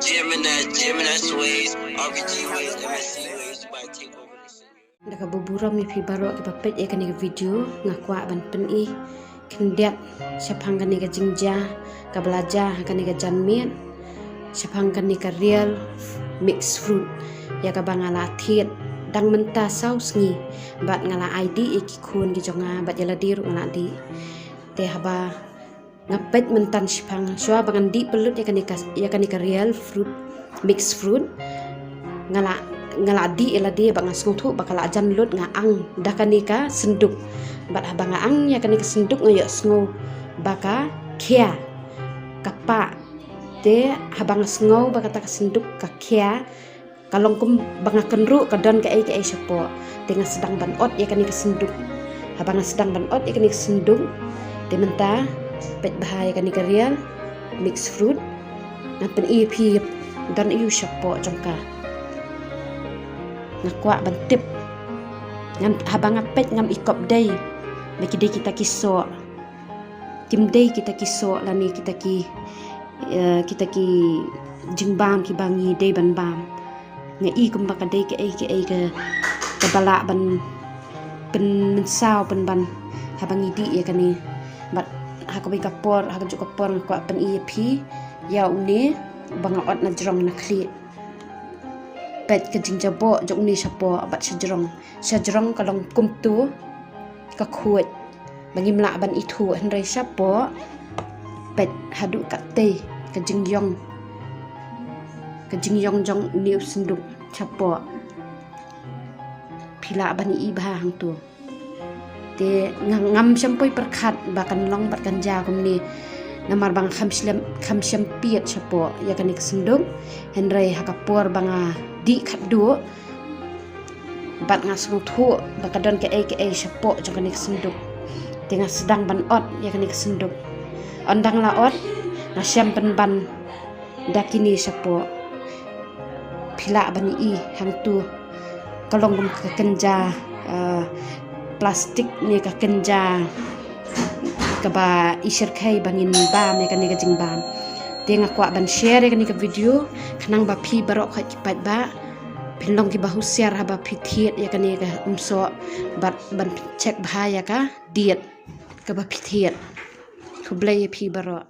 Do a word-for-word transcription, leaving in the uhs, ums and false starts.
Gemini, Gemini ways, R B G ways, M S C ways, by take over the city. Da kaba burom ïa phi baroh kiba peit ïa kane ka video, nga kwah ban pyni khyndiat shaphang kane ka jingjia kaba la jia ha kane ka janmiet, shaphang kane ka real mixed fruit ïa kaba nga la thied dang mynta saw sngi, bad nga la ai dih ïa ki khun ki jong nga, bad ïa lade ruh nga la dih. Te haba nga peit mynta shaphang, shuwa ba ngan dih pynlut ïa kane ka, ïa kane ka real fruit, mixed fruit, nga la, nga la dih ïa lade, bad nga sngewthuh ba ka la jan lut, nga ang da kane ka synduk. Bad haba nga ang ïa kane ka synduk, nga ïohsngew ba ka khia, ka pah. Te haba nga sngew ba kata ka synduk ka khia, ka long kumba nga kynruh ka don kaei kaei shapoh. Te nga sdang ban ot ïa kane ka synduk. Haba nga sdang ban ot ïa kane ka synduk, te mynta peit bha ïa kane ka real mixed fruit. Ngan pyni ïa phi don aiu shapoh jong ka. Nga kwah ban tip. Ngan, haba nga peit ngam i kop dei ba ki dei kita ki soh. Kim dei kita ki soh lane kita ki, eh, kita ki jingbam kiba ngi dei ban bam. Nga i kumba ka dei kaei kaei ka, kaba lah ban pynmynsaw pynban haba ngi dih ïa kane. Bad ha kawei ka por, ha kajuh ka por nga kwah pyni ïa phi ïa une ba nga ot na jrong na khlieh. Peit ka jingjaboh jong une shapoh bad shajrong. Shajrong ka long kumto ka khuid ba ngim lah ban ithuh, hynrei shapoh peit haduh katei ka jingïong, ka jingïong jong une u synduk shapoh. Phi lah ban i bha hangto. Te nga, ngam shym poi pyrkhat ba kan long bad kan jia kumne. Namar ba nga kham shlem, kham shym peit shapoh ïa kane ka synduk. Hynrei ha ka por ba nga dih khatduh bad nga sngewthuh ba ka don kaei kaei shapoh jong kane ka synduk. Te nga sdang ban ot ïa kane ka synduk. Ynda nga la ot, nga shem pynban da kine shapoh. Phi lah ban i hangto. Ka long kum ka kynja, eh, plastik ne ka kynja kaba i shyrkhei ba ngin bam ïa kane ka jingbam. Te nga kwah ban share ïa kane ka video khnang ba phi baroh khoit ki paidbah phin long kiba husiar haba phi thied ïa kane ka umsoh bad ban check bha ïa ka date kaba phi thied. Khublei ïa phi baroh.